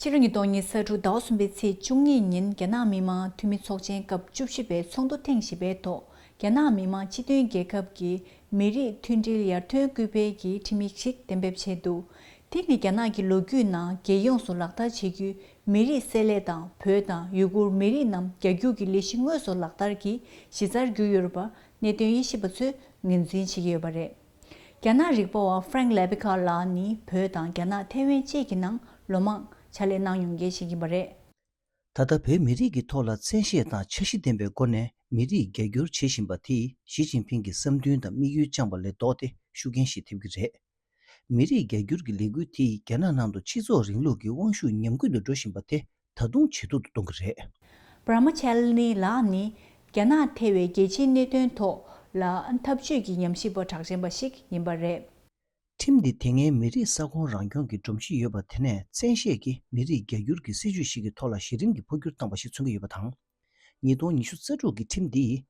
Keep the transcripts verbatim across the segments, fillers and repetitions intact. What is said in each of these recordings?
ཕྱི་ལོ་ཉིས་སྟོང་ཉི་ཤུ་རྩ་དྲུག་ཟླ་བ་གསུམ་པའི་ཚེས་བཅུ་གཉིས་ཉིན་རྒྱ་ནག་མི་དམངས་འཐུས་མི་ཚོགས་ཆེན་སྐབས་བཅུ་བཞི་པའི་ཚོགས་འདུ་ཐེངས་བཞི་པའི་ཐོག་རྒྱ་ནག་མི་དམངས་སྤྱི་མཐུན་རྒྱལ་ཁབ་ཀྱི་མི་རིགས་མཐུན་སྒྲིལ་ཡར་ཐོན་སྐུལ་སྤེལ་གྱི་ཁྲིམས་ཡིག་ཞིག་གཏན་འབེབས་བྱས་འདུག་དེ་ནི་རྒྱ་ནག་གི་ལོ་རྒྱུས་ནང་རྒྱལ་ཡོངས་སུ་ལག་བསྟར་བྱེད་རྒྱུའི་མི་རིགས་བསྲེ་ལྷད་དང་བོད་དང་ཡུ་གུར་མི་རིགས་རྣམས་རྒྱ་སྒྱུར་གྱི་ལས་གཞི་དངོས་སུ་ལག་བསྟར་གྱི་གཞི་རྩར་གྱུར་ཡོད་པ་གནད་དོན་དབྱེ་ཞིབ་པ་ཚོས་ངོས་འཛིན་བྱེད་ཀྱི་ཡོད་པ་རེད། རྒྱ་ནག་རིག་པ་བ་ཧྥ་རེང་ལེ་བྷི་ཀ་ལགས་ནི་བོད་དང་རྒྱ་ནག་ཐེ་ཝན་བཅས་ཀྱི་ནང་ལོ་མང་ཕྱག་ལས་གནང་མྱོང་མཁན་ཞིག་ཡིན་པ་རེད། ད་ལྟ་བོད་མི་རིགས་ཀྱི་ཐོག་ལ་བཙན་ཤེད་དང་འཆར་གཞི་ལྡན་པའི་སྒོ་ནས་མི་རིགས་རྒྱ་སྒྱུར་བྱེད་བཞིན་པ་དེས་ཞི་ཅིན་ཕིང་གི་བསམ་འདུན་དང་དམིགས་ཡུལ་བཅངས་པ་ལས་ལྡོག་སྟེ་ཤུགས་རྐྱེན་ཞིག་ཐེབས་ཀྱི་རེད། མི་རིགས་རྒྱ་སྒྱུར་གྱི་ལས་འགུལ་དེས་རྒྱ་ནག་ནང་དུ་སྤྱི་ཚོགས་རིང་ལུགས་ཀྱི་དབང་ཤུགས་ཉམས་རྒུད་དུ་འགྲོ་བཞིན་པ་དེ་ད་དུང་ཇེ་སྡུག་ཏུ་གཏོང་གི་རེད། བྷ་ར་མ་ཆ་ལི་ནི་ལགས་ནི་རྒྱ་ནག་ཐེ་བའི་རྒྱལ་སྤྱིའི་གནད་དོན་ཐོག་ལ་འཐབ་ཇུས་ཀྱི་ཉམས་ཞིབ་པ་གྲགས་ཅན་པ་ཞིག་ཡིན་པ་རེད། ཁྲིམས་འདི་དེ་སྔའི་མི་རིགས་ས་ཁོངས་རང་སྐྱོང་གི་སྒྲོམ་གཞི་ཡོད་པ་དེ་ནས་བཙན་ཤེད་ཀྱིས་མི་རིགས་རྒྱ་སྒྱུར་གྱི་སྲིད་ཇུས་ཤིག་གི་ཐོག་ལ་གཞི་རིམ་གྱི་འཕོ་འགྱུར་བཏང་པ་ཞིག་མཚོན་གྱི་ཡོད་པ་དང་། ཉིས་སྟོང་ཉི་ཤུ་རྩ་དྲུག་གི་ཁྲིམས་འདིས་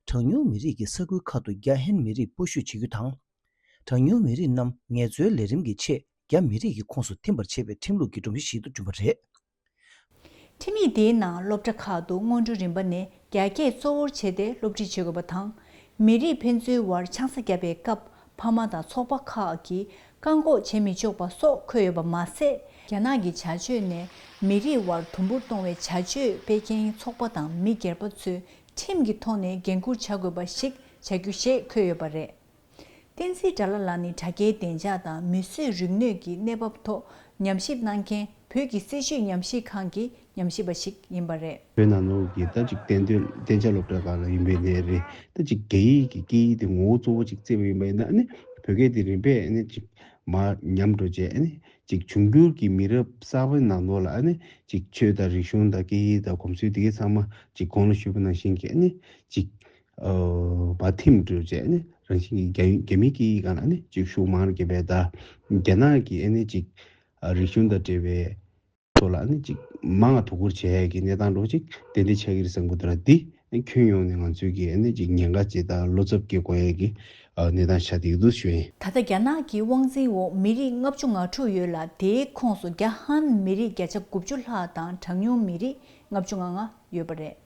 གྲངས་ཉུང་མི་རིགས་ཀྱི་ས་ཁུལ་ཁག་ཏུ་རྒྱ་ཧན་མི་རིགས་སྤོ་བཤུད་བྱེད་རྒྱུ་དང་། གྲངས་ཉུང་མི་རིགས་རྣམས་ངལ་རྩོལ་ལས་རིམ་གྱི་ཆེད་རྒྱ་མི་རིགས་ཀྱི་ཁོངས་སུ་ཐིམ་པར་བྱེད་པའི་ཁྲིམས་ལུགས་ཀྱི་སྒྲོམ་གཞི་ཞིག་ཏུ་གྲུབ་པ་རེད། ཁྲིམས་ཡིག་དེའི་ནང་སློབ་གྲྭ་ཁག་ཏུ་སྔོན་འགྲོའི་རིམ་པ་ནས་རྒྱ་སྐད་གཙོ་བོར་བྱས་ཏེ་སློབ་ཁྲིད་བྱེད་དགོས་པ་དང་། མི་རིགས་ཕན་ཚུན་དབར་ཆང་ས་བརྒྱབ་པའི་སྐབས་ཕ་མ་དང་ཚོགས་པ་ཁག་གིས་བཀག་འགོག་བྱེད་མི་ཆོག་པ་སོགས་འཁོད་ཡོད་པ་མ་ཟད། རྒྱ་ནག་གི་བྱ་སྤྱོད་ནས་མི་རིགས་དབར་དུམ་བུར་གཏོང་བའི་བྱ་སྤྱོད་སྤེལ་མཁན་ཚོགས་པ་དང་མི་སྒེར་པ་ཚོས་ཁྲིམས་ཀྱི་ཐོག་ནས་འགན་འཁུར་བྱ་དགོས་པ་ཞིག་བྱ་རྒྱུ་ཞེས་འཁོད་ཡོད་པ་རེད། བསྟན་འཛིན་དགྲ་ལྷ་ལགས་ནི་དྲ་རྒྱའི་བདེ་འཇགས་དང་མིས་བཟོས་རིག་ནུས་ཀྱི་གནས་བབ་ཐོག་ཉམས་ཞིབ་གནང་མཁན་བོད་ཀྱི་སྲིད་བྱུས་ཉམས་ཞིབ་ཁང་གི་ཉམས་ཞིབ་པ་ཞིག་ཡིན་པ་རེད། བོད་ནང་ལོགས་ཀྱི་ད་ཅིག་བསྟན་དོན་བསྟན་འཇགས་སློབ་གྲྭ་སྒང་ལ་ཡིན་པའི་གནས་རེད། ད་ཅིག་རྒྱ་ཡིག་གི་སྐད་ཡིག་དེ་ངོ་བོ་གཙོ་བོ་ཅིག་བརྩིས་པ་ཡིན་པ་ཡིན་ན་ཨ་ནི་བོད་སྐད་དེ་རིམ་པས་ཨ་ནི་ཅིག་མར་ཉམས་འགྲོ་བྱས་ཨ་ནི་ཅིག་འབྱུང་འགྱུར་གྱི་མི་རབས་གསར་པའི་ནང་ལོགས་ལ་ཨ་ནི་ཅིག་ཆོས་དང་རིག་གཞུང་དང་སྐད་ཡིག་དང་གོམས་སྲོལ་དེ་གའི་ཚང་མ་ཅིག་གོང་ལ་ཞུས་པ་ནང་བཞིན་གྱི་ཨ་ནི་ཅིག་ཨ་བ་ཐིམ་འགྲོ་བྱས་ཨ་ནི་རང་བཞིན་གྱི་རྒྱ་རྒྱ་མི་སྐད་ཡིག་སྒང་ལ་ཨ་ནི་ཅིག་ཤུགས་མང་རུ་སྐྱེད་པའི་ད་རྒྱ་ནག་གི་ཨ་ནི་ཅིག་ཨ་རིག་གཞུང་དང་འབྲེལ་བའི་ཐོག་ལ་ཨ་ནི་ཅིག་མང་ང་དོ་ཁུར་བྱེད་ཡས་ཀྱི་གནས་སྟངས་འདྲ་བོ་ཅིག་ཏན་ཏན་ཆགས་ཀྱི་རེད་བསམ་གྱི་འདུག་ལ། འདི་ཨ་ཁྱོན་ཡོངས་ནས་ང་ཚོའི་གི་ཨ་ནི་ཅིག་ཉེན་ཁ་ཅིག་དང་བློ་འཚབ་སྐྱེ་དགོས་ཡས་ཀྱི་ཨ་གནས་སྟངས་ཆགས་བསྡད་ཀྱི་འདུག་ཞུ་ཡིན། ད་ལྟ་རྒྱ་ནག་གི་དབང་འཛིན་འོག་མི་རིགས་ལྔ་བཅུ་ང་དྲུག་ཡོད་ལ། དེའི་ཁོངས་སུ་རྒྱ་ཧན་མི་རིགས་བརྒྱ་ཆ་དགུ་བཅུ་ལྷག་དང་གྲངས་ཉུང་མི་རིགས་ལྔ་བཅུ་ང་ལྔ་ཡོད་པ་རེད།